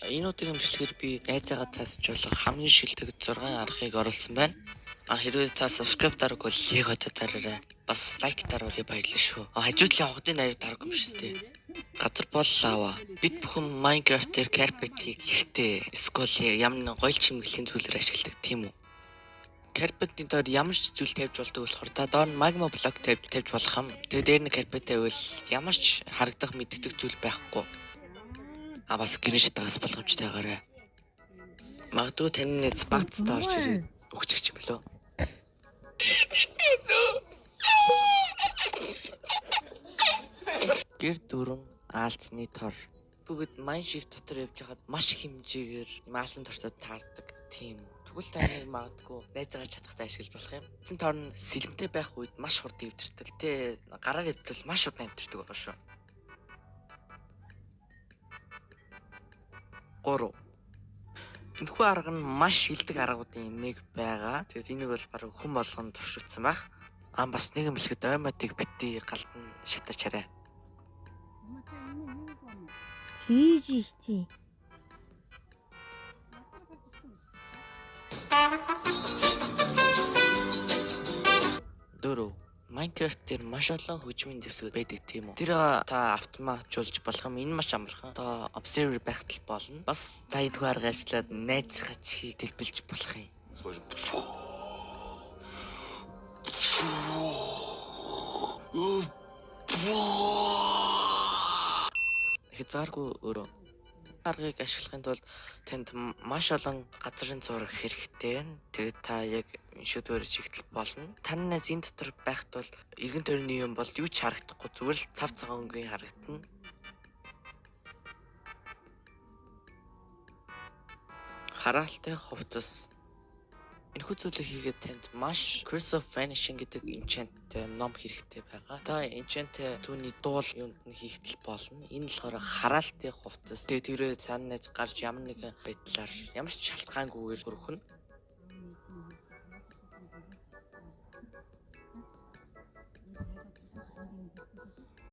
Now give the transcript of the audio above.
Энэ удаагийн бичлэгээр би найзаагаа цаасч болох хамгийн шилдэг 6 аргыг оруулсан байна. Хэрвээ та subscribe дараагүй бол яг одоо дараарай. Бас лайк дараарай, баярлалаа шүү. Хажуу талын хогдын нарийг дараагүй юм шүү дээ. Газар бол лава. Бид бүхэн Minecraft дээр carpet-ийг гэртээ эсвэл ямар нэгэн гоёл чимэглэлийн зүйлээр ашигладаг, тийм үү? Carpet-ийн доор ямар ч зүйл тавьж болдог болохоор та доор нь magma block тавьж болох юм. Тэгээ дээр нь carpet тавиул ямар ч харагдах мэддэх зүйл байхгүй. Бас гэрэн шатагаас боломжтой байгаарай. Магадгүй таны найз багцтай орж ирээд өгчих юм билүү? Гэр дөрөн аалзны тор. Бүгд Mineshaft дотор явж байхад маш их хэмжээгээр юм аалзны тортой таардаг, тийм үү? Тэгвэл та энийг магадгүй найзаагаа чадахтай ашиглаж болох юм. Эцсийн тор нь сэлэмтэй байх үед маш хурд эвдэрдэг. Гэтэ гараар эвдвэл маш удаан эвдэрдэг байгаа шүү. 3. Энэхүү арга нь маш шилдэг аргуудын нэг байгаа. Тэгээд энийг бол бараг хүн болгон туршигдсан байх. Бас нэг юм хэлэхэд оймотыг бити галдан шатаачаарай. Хийж чи. 4. Minecraft дээр маш олон хөгжмийн зэвсгүүд байдаг, тийм үү? Тэр та автоматжуулж болох юм. Энэ маш амархан. Одоо observer байхад л болно. Бас та энэ хүү арга ажиллаад найзынхаа чихийг дэлбэлж болох юм. Хязгааргүй өөрөө. Аргыг ашиглахын тулд танд маш олон газрын зураг хэрэгтэй. Тэгээд та яг шүдвэр чигтэл болно. Таны найз энэ дотор байхад бол эргэн тойрны юм бол юу ч харагдахгүй, зүгээр л цав цагаан өнгийн харагдана. Хараалтай хувцас. Энэхүү зүйлийг хийгээд танд маш Curse of Vanishing гэдэг enchant-тэй ном хэрэгтэй байгаа. Та enchant түүний дуул юмд нь хийхдээ болно. Энэ болохоор хараалтын хувцас. Тэгээд тэрээ цаана найз гарч ямар нэгэн байдлаар ямар ч шалтгаангүйгээр хөрөх нь.